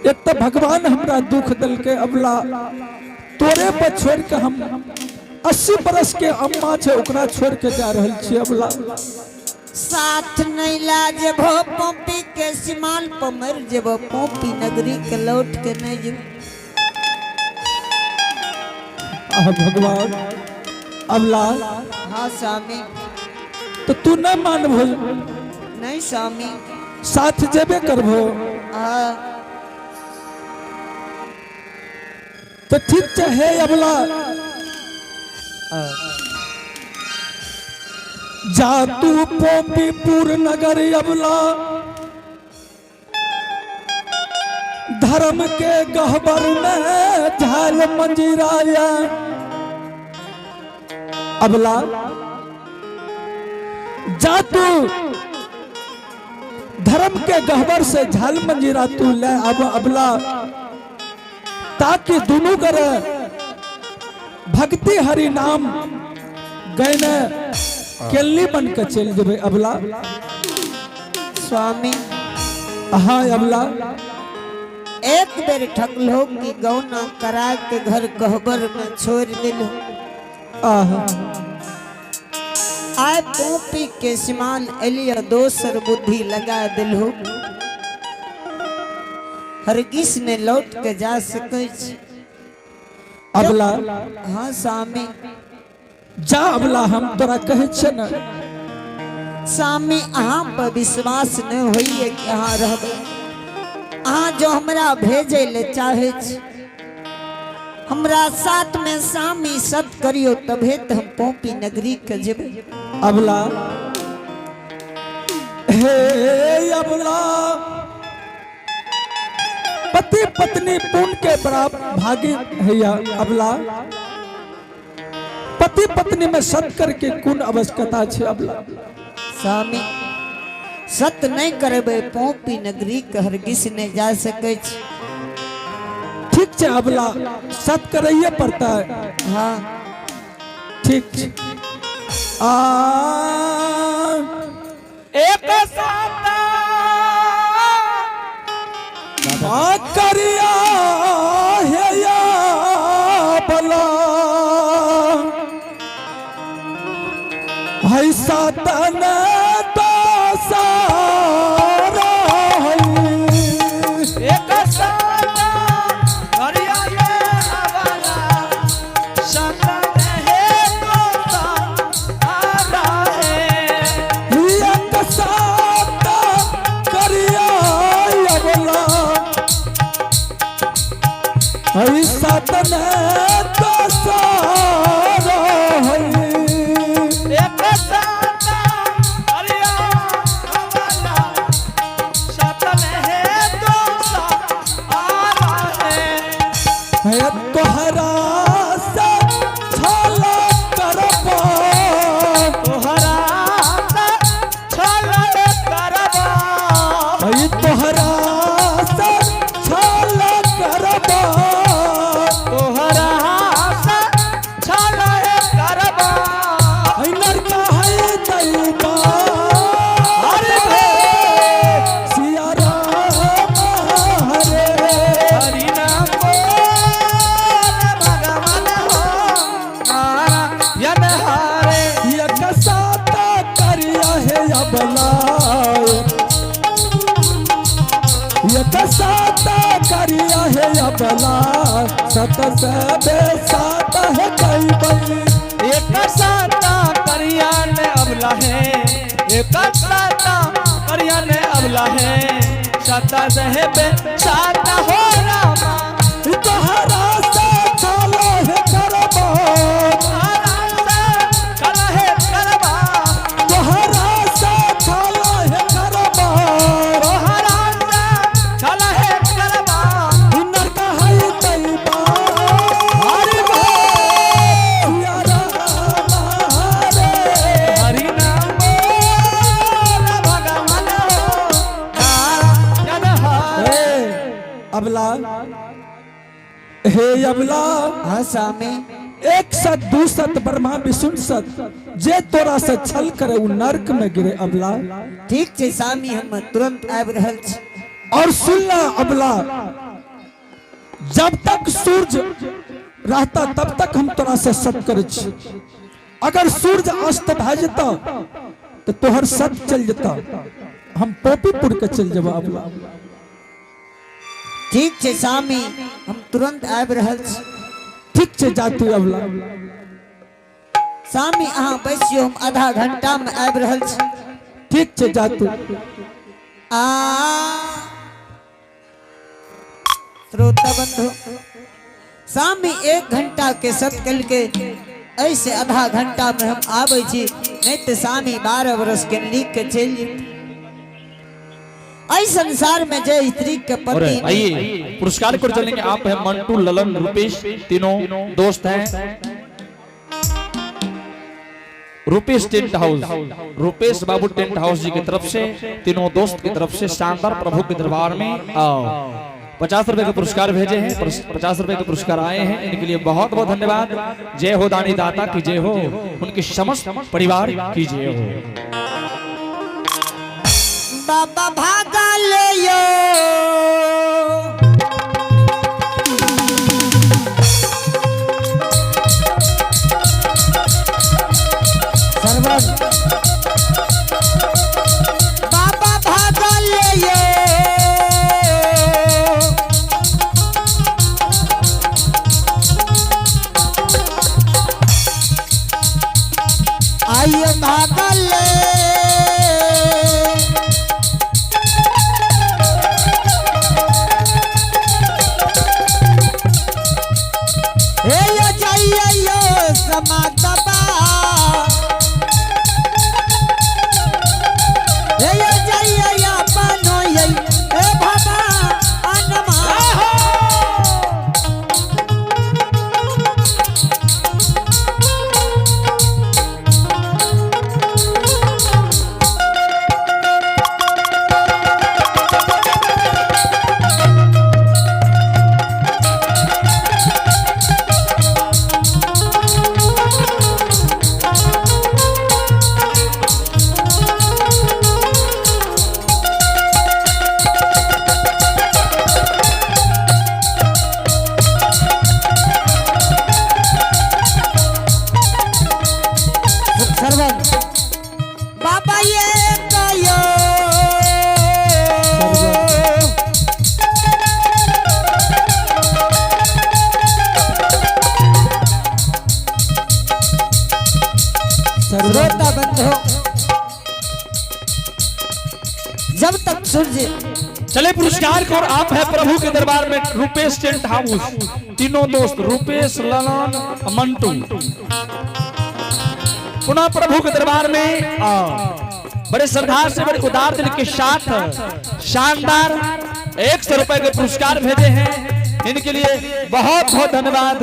एक तो भगवान हमरा दुख दिलके अबला, तोरे पर छोड़ के हम 80 बरस के अम्मा छै ओकरा छोड़ के जा रहल छी अबला। साथ नहीं ला जेबो पोपी के सिमाल पर मर जेबो, पोपी नगरी के लौट के नहीं जेबो। आह भगवान अबला। हाँ स्वामी। तो तू नहीं मानबो? नहीं स्वामी। साथ जेबे करबो? हाँ। तो ठीक छै हे अबला, जा तू पोपीपुर नगर अबला, धर्म के गहबर में झाल मंजिराया अबला। जा तू धर्म के गहबर से झाल मंजीरा तू ले अब अबला, ताकि दोनों करे भक्ति हरि नाम गैने केलनी बन के चल जेबे अबला। स्वामी। हाँ अबला। एक बेर ठगलो कि गौना करा के घर गहबर में छोड़ दिलो। आहा। आय पोपी के सिमान एलिया दोसर बुद्धि लगा दिलो। हरगिस ने लौट के जा सकै छी। अबला। हाँ स्वामी। जा अबला, हम तोरा कहै छियै ने। स्वामी, अहाँ पर विश्वास नहीं होइए कि अहाँ रहबै। अहाँ जो हमरा भेजै ले चाहै छी, हमरा साथ में स्वामी सत करियो, तभे तो हम पोपी नगरी के जेबै। अबला, हे अबला, पति पत्नी पुण्य के बराबर भागी हैया अबला। पति पत्नी में सत करके कोन आवश्यकता छै अबला? स्वामी, सत नहीं करबै पोपी नगरी के हरगिज नहीं जा सकै छी। ठीक छै अबला, सत करैये पड़ता है। हाँ। ठीक छै। आ एक साता आ करिया हे या बला है सतन दसारा है। एक साता करिया ये अबला सतन हे तोता आरा है। एक सात करिया अबला है सतन दसारा है। एक साता करिया अबला सतन हे तोता आरा है। है तोहरा से छल करबा, तोहरा से छल करबा, है तोहरा से छल करबा, तोहरा से छल करबा, है नरक है दैबा। हरे भे सिया राम हरे। हरि नाम बोल भगवान हो नारायण हरे। एक सात करिया हे अबला, एक सात करिया हे अबला, सत से सात है कैबल। एक साता करिया ने अबला है, एक साता करिया ने अबला है, सता सहे पे साता हो रामा। तोहरा से छालो है करबा, तोहरा से छल है करबा, तोहरा से छालो है करबा, तोहरा से छल है करबा, नरक है दैबा। हरि सिया राम हरे। हरि नाम बोल भगवान हो नारायण हरे। हे अबला, हे अबला। हाँ स्वामी। एक सत दू सत ब्रह्मा विष्णु सत, जे तोरा से छल करे उ नरक में गिरे अबला। ठीक छै स्वामी, हम तुरंत आबि रहल छी। और सुन ला अबला, जब तक सूरज रहता तब तक हम तोरा से सत करै छी। अगर सूरज अस्त भए जेता तो तोहर सत चल जेता, हम पोपीपुर के चल जेबा अबला। ठीक छै स्वामी, हम तुरंत आबि रहल छी। ठीक छै, जा तू अबला। स्वामी अहाँ बैसियो, हम आधा घंटा में आबि रहल छी। ठीक छै, जा तू। आ श्रोता बंधु, स्वामी 1 घंटा के सत कल के ऐसे आधा घंटा में हम आबै छी, नहीं तो स्वामी 12 बरस के लिख के चलि जेतै। एहि संसार में जे स्त्री के और पति आइए पुरस्कार को चलेंगे। आप हैं मंटू, ललन, रुपेश, तीनों दोस्त हैं। रुपेश टेंट हाउस, रुपेश बाबू टेंट हाउस जी की तरफ से, तीनों दोस्त की तरफ से शानदार प्रभु के दरबार में आओ 50 रुपए का पुरस्कार भेजे हैं। 50 रुपए के पुरस्कार आए हैं, इनके लिए बहुत बहुत धन्यवाद। जय हो दानी दाता की जय हो, उनके समस्त परिवार की जय हो। बाबा भागा ले यो, सरवन। बाबा भागा ले यो, आइयो भागा ले। हे यो जाइए यो समाज बाबा, हे यो जाइए यो पानो ये, हे बाबा अनमा। सरवन बाबा ये कयो, सरवन। श्रोता बंधु, जब तक सूरज चले पुरस्कार को और आप है प्रभु के दरबार में रुपेश टेंट हाउस, तीनों दोस्त रुपेश, ललन, मंटू पुनः प्रभु के दरबार में आओ। बड़े श्रद्धा से, बड़े उदार दिल के साथ शानदार 100 रुपए के पुरस्कार भेजे हैं, इनके लिए बहुत बहुत धन्यवाद।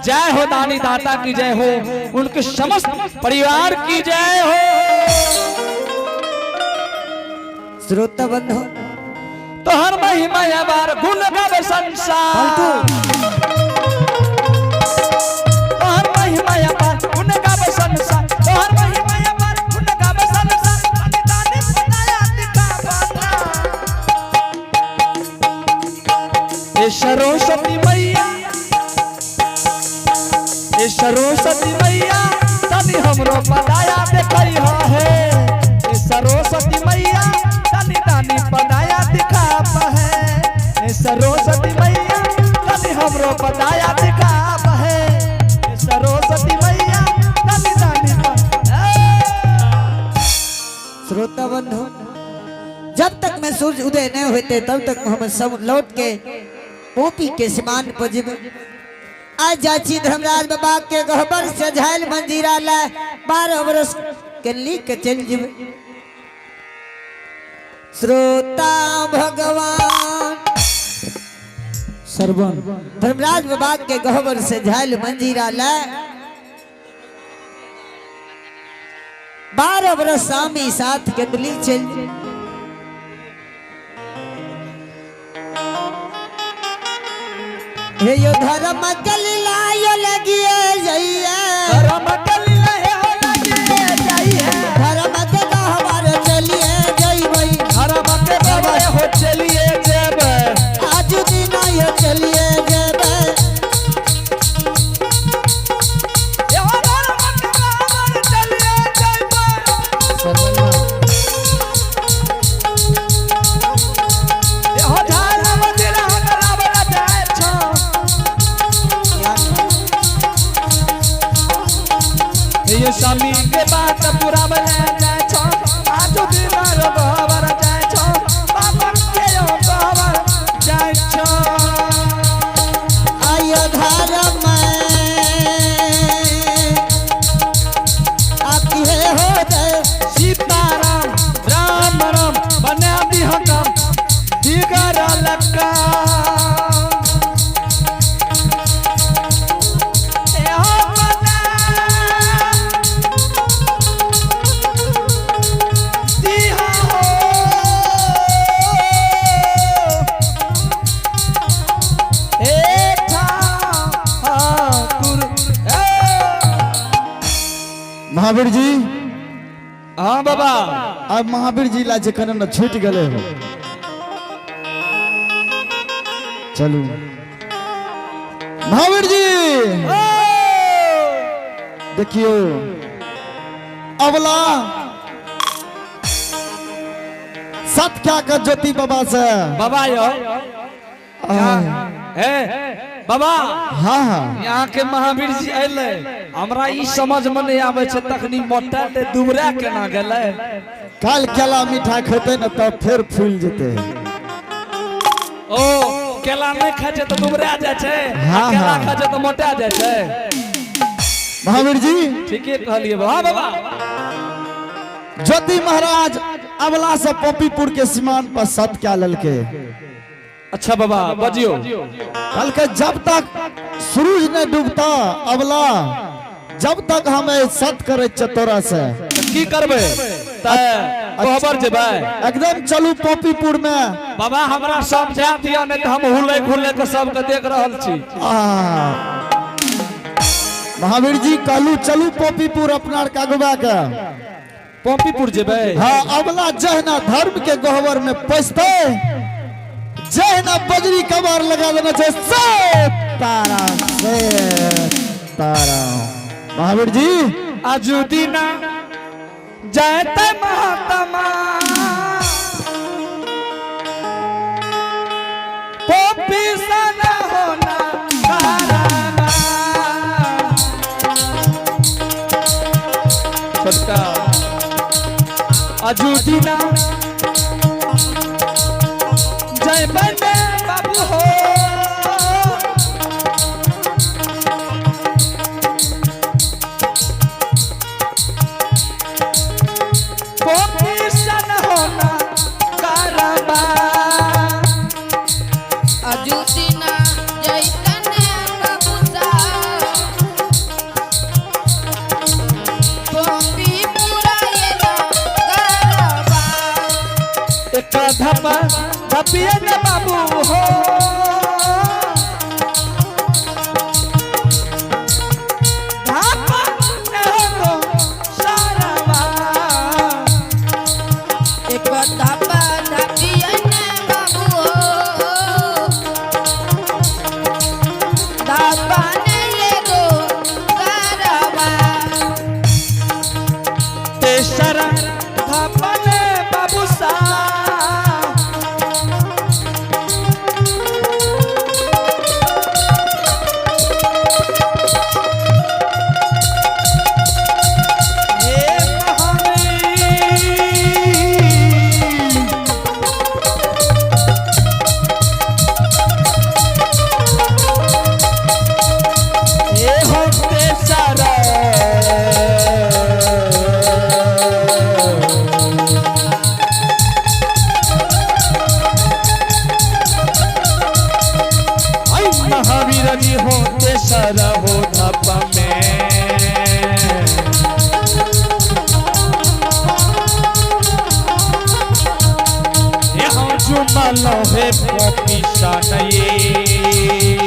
जय हो दानी दाता की जय हो, उनके समस्त परिवार की जय हो। श्रोता बंधु, तोहर महिमा अपार गुण गावे संसार, तोहर महिमा अपार गुण गावे संसार, तोहर महिमा अपार गुण गावे संसार। दानी दानी बनाया दिखावाना। ए सरस्वती मैया, ए सरस्वती मैया, तनी हमरो पदाया देखई हे। ए सरस्वती मैया, तनी दानी पदाया दिखाब है। ए सरस्वती मैया, तनी हमरो पदाया दिखाब है। ए सरस्वती मैया, तनी दानी श्रोता बंधु, जब तक मैं सूर्य उदय नहीं होते तब तक हम सब लौट के पोपी के सीमान पर जेबै। आज जाची धर्मराज बाबा के गहबर से झायल मंजीरा ला 12 बरस के ली के चल जेबै। श्रोता भगवान सरवन। धर्मराज बाबा के गहबर से झायल मंजीरा ला 12 बरस स्वामी साथ के दिल्ली चल। हे यो धर्म कलिलायो लगिए जाइए, धर्म कलिलायो लगिए जाइए, धर्म के गहबर चलिए जइबै, धर्म के गहबर हो चलिए जेबै, आज दिन यो चलिए जेबै। काम ए हो मना दिहा हो हे ठाकुर ए। महावीर जी हाँ बाबा अब महावीर जी ला जखन न छूट गए हो चलू महावीर जी देखियो अबला सत क्या कर ज्योति बाबा से बाबा यो हे बाबा हाँ हाँ यहाँ के महावीर जी अले हमरा ई समझ में नहीं आवे छै तखनी मोटा ते दुबरा केना गेलै काल केला मिठाई खेते न तब फिर फूल जेते ओ केला नहीं खाय छै तऽ दुबरा जाइ छै आ हाँ, केला हाँ। खाय छै तऽ मोटा जाइ छै महावीर जी ठीके कहलिए बाबा हाँ, बाबा ज्योति महाराज अबला से पपीपुर के सीमान पर सत क्या ललके अच्छा बाबा बजियो कल के जब तक सूरज नहीं डूबता अबला जब तक हमें सत करे चतोरा से तऽ की करबै तऽ कोहबर जेबै एकदम चलू पपीपुर में बाबा हमरा समझा दिअ नहीं तऽ हम हुलै खुलै के सबके देख रहल छी आ, महावीर जी कहलू चलू पपीपुर अपना आर के अगुआ के पम्पीपुर जेबै हाँ अबला जहना धर्म के गहवर में पसते जहना बजरी कबार लगा देना चाहिए से तारा से तारा महावीर जी अजुदीना जयते महात्मा पोपी सना होना काराना। छोटका अजुदीना जय बने बाबू हो पोपी होना काराबा अजुदिना जैतने बाबूसा पोपी पुरायला गरबा एक धप धपिए ने बाबू हो धप ने हो सारावा एक धपा धपियने बाबू हो धपाने एगो गरबा तेसरा धप ने बाबू सा हे महावीर ए होते सारा आई महावीर जी होते सारा हो धप में यहाँ जुमल है पॉपी सानये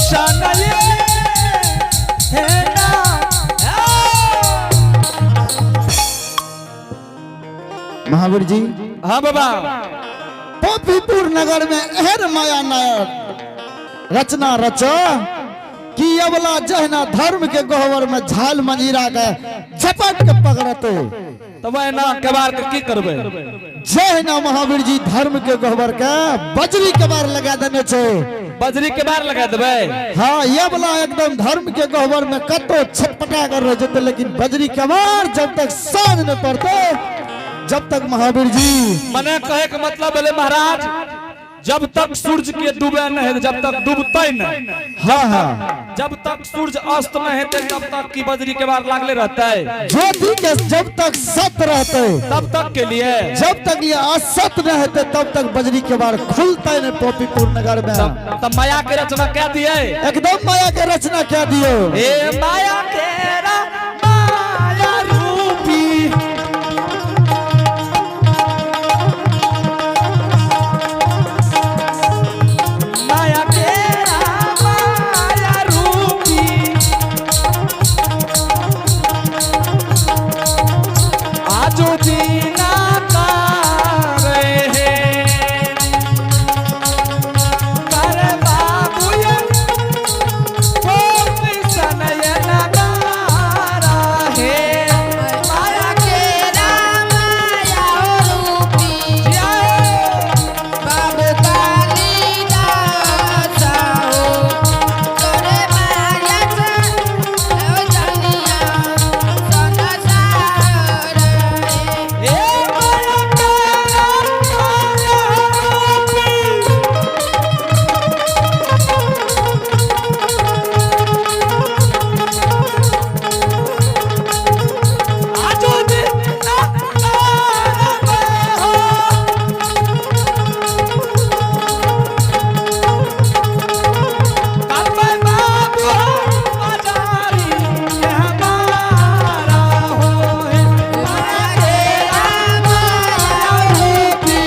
शानये है ना महावीर जी हाँ बाबा पपीपुर नगर में एहन माया नायक रचना रचो कि अबला जहना धर्म के गहवर में झाल मंजीरा के झपट के पकड़ते तब एना कबार के की करबै जहना महावीर जी धर्म के गहवर के बजरी के बार लगा देने छे बजरी के बार लगा देबै हाँ ये वाला एकदम धर्म के गहवर में कतो छटपटा कर रह जेते लेकिन बजरी के बार जब तक साँझ न पड़ते जब तक महावीर जी मने कहे के मतलब भेलै महाराज जब तक सूरज के डूबे नहीं, जब तक डूबते नहीं। हाँ हाँ जब तक सूरज अस्त नहीं हेतै तब तक की बजरी के बार लागले रहते? ज्योति के जब तक सत रहते, तब तक के लिए। जब तक ये असत न हेतै तब तक बजरी के बार खुलते नहीं पॉपीपुर नगर में। तब माया के रचना क्या दिए? एकदम माया के रचना क्या दियो। ए माया के माया रूपी माया के माया रूपी आजो दीना तारे हैं कर बाबू ये माया के रामाया रूपी बाबू कालिदास हो तोरे माया से जनिया संसार रे। माया के रामाया रूपी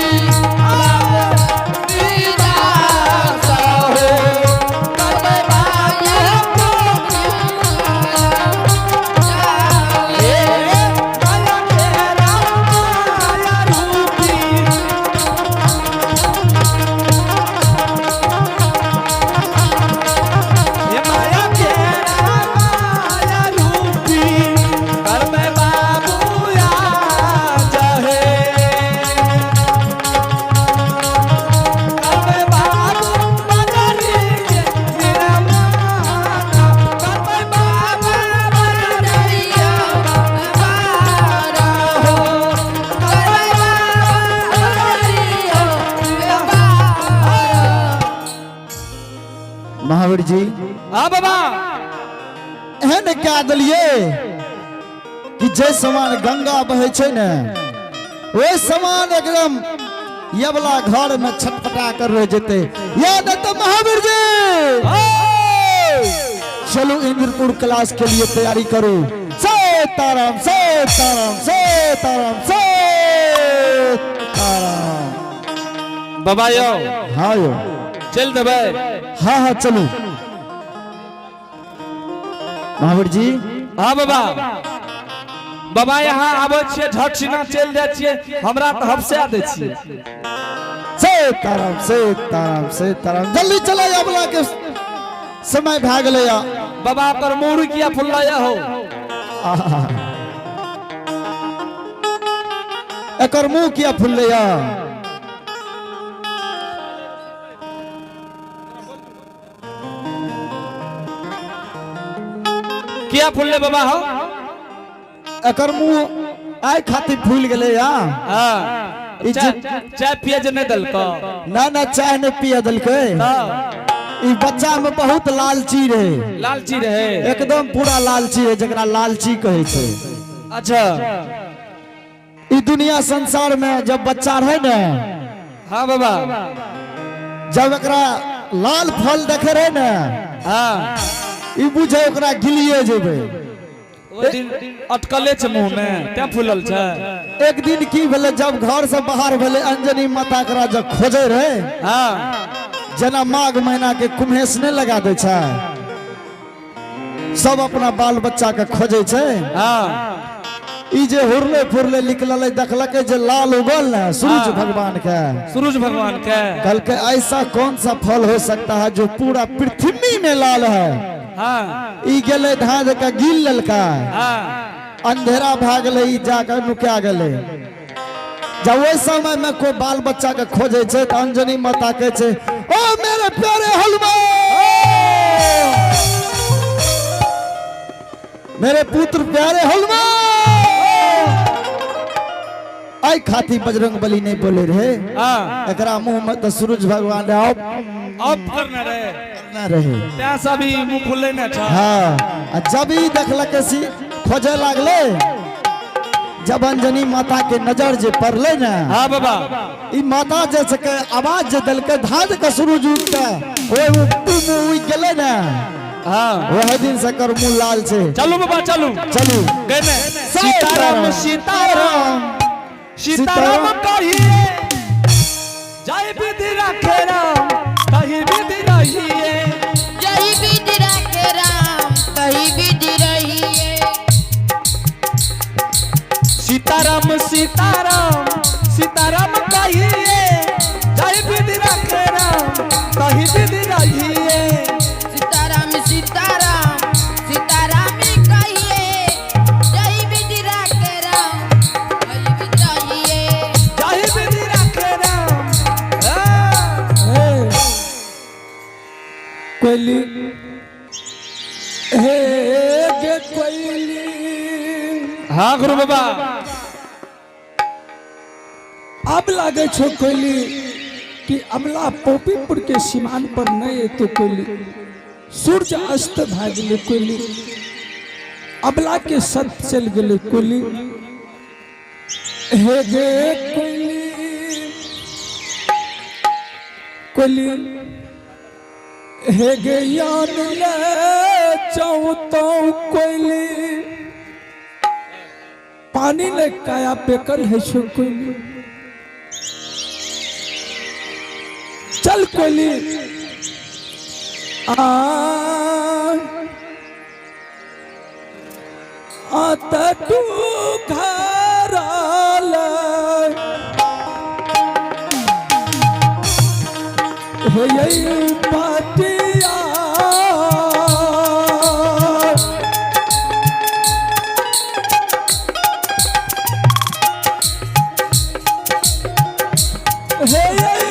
कालिदास हो तोरे माया महावीर जी। हाँ बाबा। एहन क्या दिलिए कि जे समान गंगा बहे छै ने, ओहि समान एकदम यवला घर में छटपटा कर रह जेते। या नहीं तो महावीर जी, चलो इंद्रपुर क्लास के लिए तैयारी करो। सीताराम सीताराम सीताराम सीताराम। बाबा यो। हाँ यो। चल देबै? हाँ हाँ, चलू महावीर जी। हाँ बाबा। बाबा, यहाँ आबै छियै, झट सिना चलि जाइ छियै, हमरा तऽ हफसा दै छियै। सीताराम सीताराम सीताराम। जल्दी चलो, अबला के समय भए गेलै या। बाबा पर मुड़ किया फुल्ला हो? आहा। एकर मुंह किया फुललै या? किया फुलले बाबा हो? एकर मुंह आइ खातिर फूल गेलै या। हाँ। ई चाय चाय पिए जे नहि देलकौ? ना ना, चाय नहि पिय देलकै। हाँ। ई बच्चा में बहुत लालची रहे। लालची रहे? एकदम पूरा लालची रहे, जकरा लालची कहै छै। अच्छा। ई दुनिया संसार में जब बच्चा रहे ने, हाँ बाबा। जब एकरा लाल फल देखे रहे ने, ई बुझे ओकरा गिलिए जेबै। ओहि दिन अटकले छै मुँह में, तें फूलल छै। एक दिन की भेलै, जब घर से बाहर भेलै, अंजनी माता एकरा जब खोजे रहे, जेना माघ महीना के कुम्हेस नहि लगा दै छै, सब अपना बाल बच्चा के खोजे छै। ई जे हुरले फुरले निकललै, देखलकै जे लाल उगल ने सूरज भगवान के। सूरज भगवान के। कहलकै, ऐसा कौन सा फल हो सकता है जो पूरा पृथ्वी में लाल है? ई गेलै, धान के गिल लेलकै। अंधेरा भए गेलै, ई जाकर नुका गेलै। जब ओहि समय में कोई बाल बच्चा के खोजे छै तऽ अंजनी माता कहै छै, ओ मेरे प्यारे हनुमान, मेरे पुत्र प्यारे हनुमान, आई खाती बजरंग बली नहीं बोले रहे। हाँ। एकरा मुंह में तो सूरज भगवान रहे ऑफ ऑफ करना रहे। ना रहे। ત્યાં सभी मुंह खुले ना था। हाँ, आ जब ही देखलक सी खोजे लागले, जब अंजनी माता के नजर जे पड़ले ना, हाँ बाबा, ई माता जैसे के आवाज जे दलके धाज के सूरज उगते ओए मुंह उग गेले ना। हाँ। वह दिन से कर मुंह लाल छे। चलू बाबा, चलू। चलू। गए ने। सीताराम सीताराम सीताराम कहिए जय विधि राखे राम कही विधि रहिए। जय विधि राखे राम कही विधि रहिए। सीताराम सीताराम सीताराम कहिए जय विधि राखे राम कही विधि रहिए। सीताराम सीताराम सीताराम कहिए जय विधि राखे राम कही विधि रहिए। जय विधि राखे राम। हाँ। हे कोयली, हे गे कोयली। हाँ गुरु बाबा। अब लागे छो कोयली कि अमला पोपीपुर के सीमान पर नहीं एतो कोयली। सूर्य अस्त भए गेलै कोयली, अबला के सत चल गेलै कोयली। हे गे कोयली, कोयली हे गे यान ले चौतो कोयली, पानी ले काया बेकल है छो कोयली। चल कोयली, आ आ तू घर हे पाटिया। हे।